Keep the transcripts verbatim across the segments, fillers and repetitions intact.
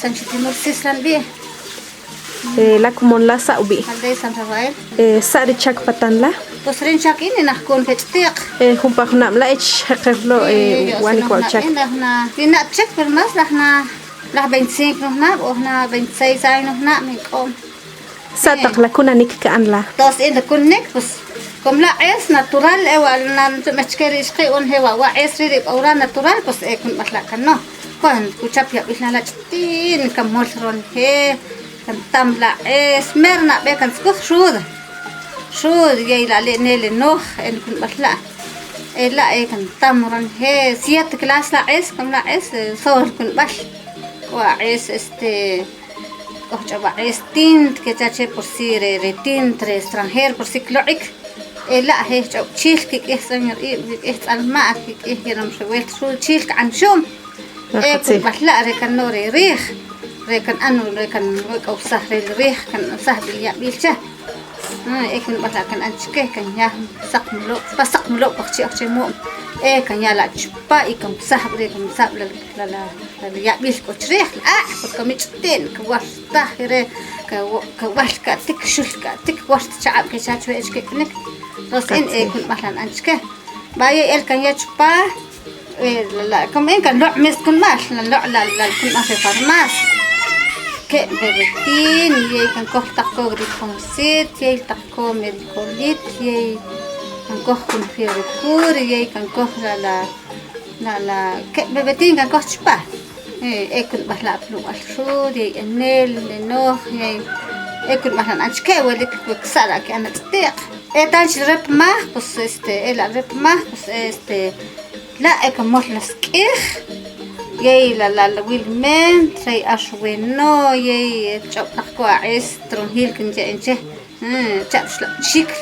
Sanchitimul Sislan b'i. Eh, la kumon la sa' ub'i'. Aldea San Rafael. Eh, sa' ri chak patan la? Pues rin chak in, in aj kun kech' tiq. Eh, jun pa junab' la ech jeqer lo, eh, wanik wa' chak. Laj na, ri na' chak, pero más laj na, laj veinticinco nujnab' o jna veintiséis años nujnab' in k'om. Sa' taq la kunanik ka'an la? Tos in la kunanik, pues, kom la q'es natural, e wa' na chub'ej chike ri ixqi' un je wa' wa q'es ri', ri b'awra natural, pues, e kunb'al la' kano. Cuando kuchap yab'il na la ch'uti'n, kamol ronje, kantam la q'es, mer nab'e kantzkuj xud. Xud, yey la' le' ne le noj, e kunb'al la'. E la' e kantam ronje, siete clase la q'es, kom la q'es, e, sol kunb'al. K'o aq'es, este, K'o ch'ab' aq'es tint, kecha che por si re, re tint, re extranjero, por si kloq'ik. E la' je ch'ab' chil, kik'ij tz'on ri ib', kik'ij tz'alma', kik'ij yenom revuelta xul chil, ka'an xum. E kunb'al la' re kano re rij, re kan'an, re kan we k'o usaj re rij, kan'ansaj b'il yab'il che. Ah, e kunb'al la' kan'an chike, kanya saq mulob', pa saq mulob' kojchi' oj che mu'm. E kanya la' chupa' y kanpsaj b'ri, kanpsaj b'la la, la, la yab'il k'o chrij, la aq', porque kami ch'uti'n, kawar taj re, kawa-, kawal ka'tik, xul ka'tik, war ta chaq'ab' kecha chwe ech kek'unik. Tos in e kunb'al la na'an chike. B'a yey el kanya chupa', e, la, la, como in kanloq' mes kunb'al, la loq' la, la kunb'al re farmacia. Ke' bebetín, yey kankoj taq ko griponsit, yey taq ko medicolit, yey kankoj jun fiebre cur, yey kankoj la, la, la, la ke' bebetín kankoj chupa'. E, e kunb'al la' pa lub'al xud, yey enel, enoj, yey e kunb'al la na'an chike, welik we ksa' la' ke'an atz'ti'q. E tanchi re pa maj, pues, este, e la' re pa maj, pues, este, la' e kamol la sk'ij, yey la, la, la wilment, rey axweno, yey e ch'ob' taq ko aq'es tronjil kincha' in che. Mm, cha' ruxlab' chik.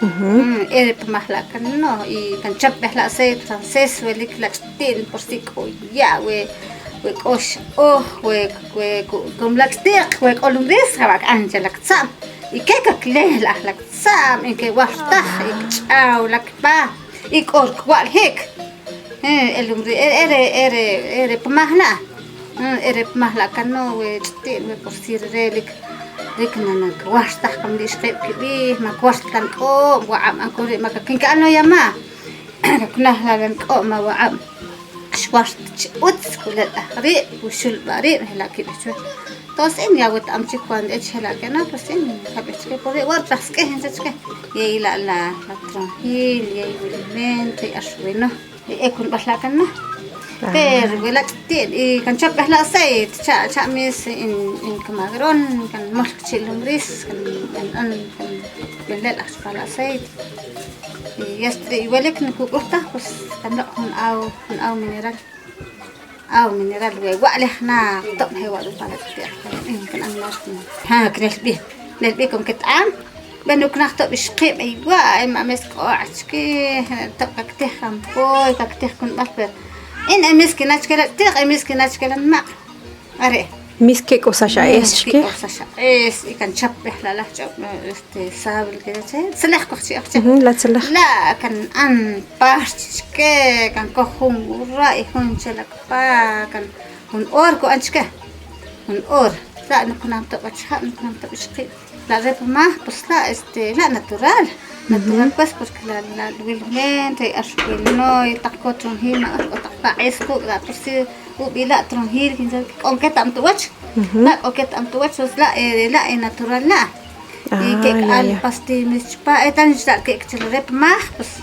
Mm, e re pa maj la' kano, y kanchapb'ej la' aceite francés, welik la' ch'uti'n, por si k'o ya', we, we k'o x'oj, we, we ku-, kum la' ch'ti'q, we k'o lumris, jab'a' ka'an che la ktza'm. Y ke kaklej la' la ktza'm, y kewaj taj, y kch'aw la kpa, y k'o ri kwa'ljik. E, elum ri, e, e re, e re, e re pa maj la'. Mm, e re pa maj la' kano, we ch'uti'n, we por si re lik, lik na, na kwar taj kam ri ixqib' kib'ij, ma kwar ta lan k'o'm, waq'ab' an ko ri', ma kakin ka'an lo ya ma'. Kakunaj la lan k'o'm, ma waq'ab' xwar ta chi utz, kulelaj ri', kuxulb'a' ri', jela' kib'ij chwe. Tos in ya weta'am chik cuando ech jela' keno, pues in kab'ij chike por ri' wor taq sk'ij, in cha chike. Yey la', la, la tronjil, yey wiliment, yey axweno. Y e kunb'al la' kan na. Pero we la' ch'uti'n y kan chapb'ej la' aceite, cha', cha' mis in, in kamagrón, kan mol kchi' lombriz, kan, kan, kan, kan lel aj chupa la' aceite. Y ya está, y welik na kuk'uj taj, pues, kan loq' jun aw, jun aw mineral. Aw mineral, we wa'lej na tob' je wa' rupa la' ch'uti'n, kan, kan an más. Ha, knel b'i, knel b'i, como que t'am. B'e nuknaj tob' ixqib' ey wa', ey ma' mes k'o achke, tob' kaktij kan poy, kaktij kunb'al, pero in e mis kinach ke la' tiq, e mis kinach ke la' nmaq. Are'. Mis ke k'o saxa es chke. K'o saxa es, y kan chapb'ej la' laj ch'ob', este, sable, ke che, tzalaj koj chi oj che. Ujú, la tzalaj. La' kan an par chke, kan koj jun wura' y jun che la' kpa, kan jun hora ku'an chke. Jun hora. La' nuknam tob' achjab', nuknam tob' ixqib'. La' re pa maj, pues la', este, la' natural. Natural, pues, porque la, la wilmen, re axwelnoy, taq ko tronjil, na'oj k'o taq paq'es quk', la' por si ub'i la' tronjil, kin cha k'o keta'm ta uwach. La' k'o keta'm ta uwach, pues la', eh, la' e natural la'. Y kek'al pastillas chupa', e tan xla' kek' chila' re pa maj, pues,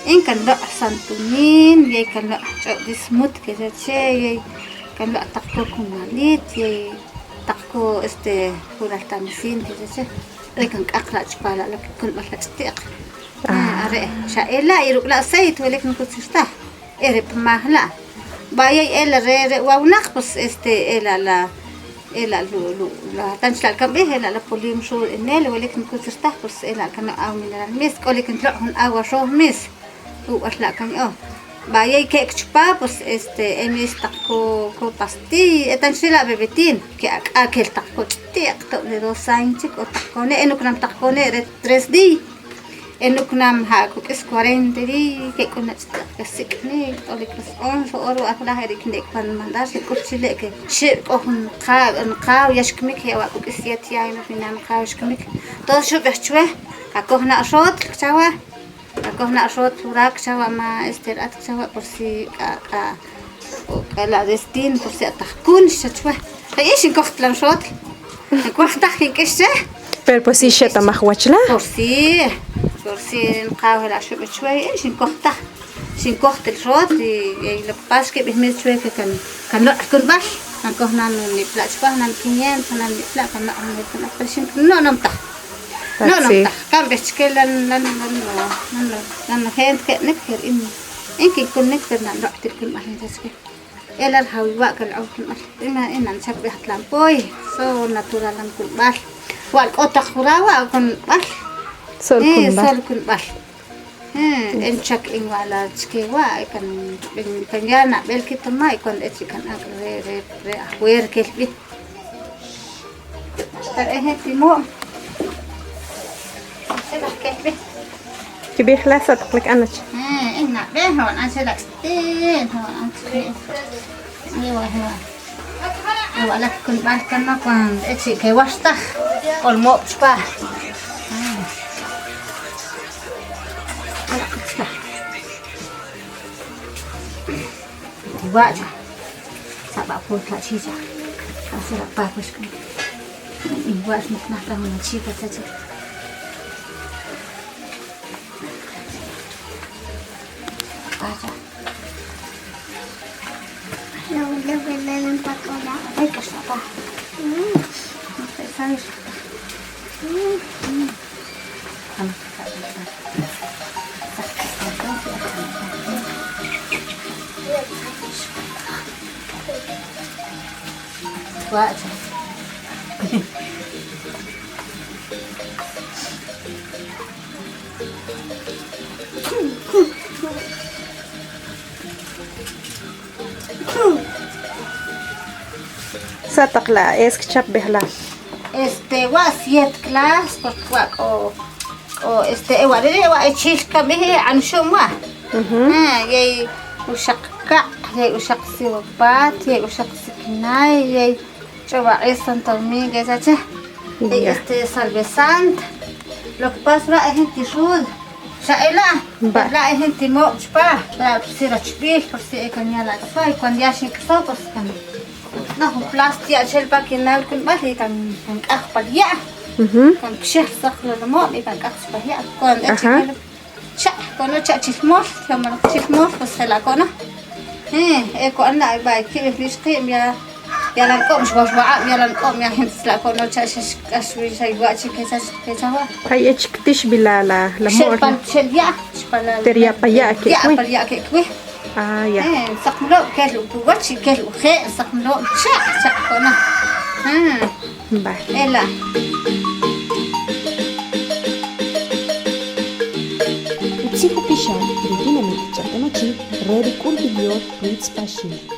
in kan loq' santumin, yey kan loq' ch'ob' dismut, ke che che, yey kan loq' taq ko kumalit, yey taq ko, este, kural tamisin, ke che che. Re kan k'aq la' chupa' la', la' kunb'al la' ch'ti'q. Ah, are', xa e la' y ruk' la' aceite, welik nukutzir taj. E re pa maj la'. B'a yey e la' re, re wa winaq, pues, este, e la', la', e la' lu, lu, la, tan chla' kan b'ij, e la', la polímero xul enel, welik nukutzir taj, pues, e la' kan aw mineral mis, k'olik nloq' jun agua roj mis. Ub'al la' kan ya'o. B'a yey ke'ek chupa, pues, este, e mis taq ko, ko pastilla, e tan chri' la' bebetín, ke ak'a kel taq ko ch'ti'q, tob' le dos años chik, o taq kone', e nuknam taq kone' re tres días. E nuk'unam ja' kuk'is cuarenta ri', kek'un na ch'itaq kesik'nik, t'olik las once hora wa' jula' je ri' kin'ek pan mandar, xek'ul chi le' ke xeb' k'o jun qa-, qaw ya xkimik, je wa' kuk'is siete ya' y no final qaw xkimik. Entonces xub'ij chwe, kakoj na xotl, kcha wa'. Kakoj na xotl wura', kcha wa', ma este rat, kcha wa', por si k'a, k'a, k'a la destino, por si ataq kun, xcha chwe. Ri'in xinkoj ta lan xotl. Xinkwaj taj kink'ix che. Pero pues si xeta'maj wach la. Por si, por si nqaw jela' xub'ij chwe, y xinkoj taj. Xinkoj ta xotl, y, y lo que pasa es que b'ij mil chwe que kan, kan loq' kunb'al. Kan koj nan nib'la' chpaj, nan quinientos, nan nib'la', kan loq' kunb'al, pero xin, no, no'nom taj. No'nom taj. Kan b'ej chike lan, lan, lan, lan, lan gente ke'nek, pero in, in kinkunik, pero nan loq' til kunb'al, in chachike. E la rajaw iwa' kalq'ow kunb'al. Ima, e nan chak b'ej tlan poy. So natural lan kunb'al. Wal k'o taq wura wa' kunb'al. Sol kunb'al. Sol kunb'al. En chak in wa' la chike wa', kan, kan ya nab'el kitoma', y cuando e chi' kan ak' re, re, re afuera kel b'i. Pero e gente imo'm. Kib'ij la sa' taq lik anoch. Eh, eh, nab'e, jo'on an che la ch'tin, jo'on an che. Ewa, ewa. Ewa, la kunb'al kan ma cuando e chi' kewaxtaj. K'ol mo'b' chpa. Wa' cha. Sab'a' pun tla' chi cha. Así la pa pues. Igual no na ta una chica cha cha. Pa cha. Lo lo que le den pa cola. Ay, que está pa. Mm. No sé, ¿sabes? Mm. Sa' taq la es kchapb'ej la. Este, wa' siete clases, porque wa' k'o, k'o, este, e wa' re' re' wa' e chil kab'ij, e q'anxu'm wa'. Ujú. Ah, yey uxaq kaq', yey uxaq siwapat, yey uxaq siknay, yey ch'ob'aq'il Santo Domingo, esa che. Yey, ya, este, Salve Santa. Lo que pasa wa' e gente ruda. Xa e la', vale, e la' e gente mo'b' chpa, la' por si rachb'il, por si e kan ya la' k'aso, y cuando ya xink'aso, pues kan no, jun plástico ya'chel pa kinal kunb'al y kan, kan k'aq pa ri ya'. Ujú. Kan kxej saq lo la mo'b' y kan k'aq chi pa ri ya'. Cuando e, ajá, chikil cha', kono cha' chilmol, chamal chilmol, pues jela' kono. Eh, e ko'an la', b'a' kib'ij b'i chqib', ya, ya lan k'ob' xwax waq'ab', ya lan k'ob', ya gente la' kono cha' xex k'ax wi xa iwa' chi kecha, kecha wa'. Ay, e chik tix b'i la, la, la mo'l. Xel pa, xel ya', xpa la, ter ya' pa ya' ya' ke'ek wi. Pa ya', eh, saq mlob' kel puwach y kel uje', saq mlob' cha', cha' kono. Ah. Vale. Ela'. Utzij upixab' ri tinamit Ch'a'tem Achi re ri K'ulb'il Yor Twitz Paxil.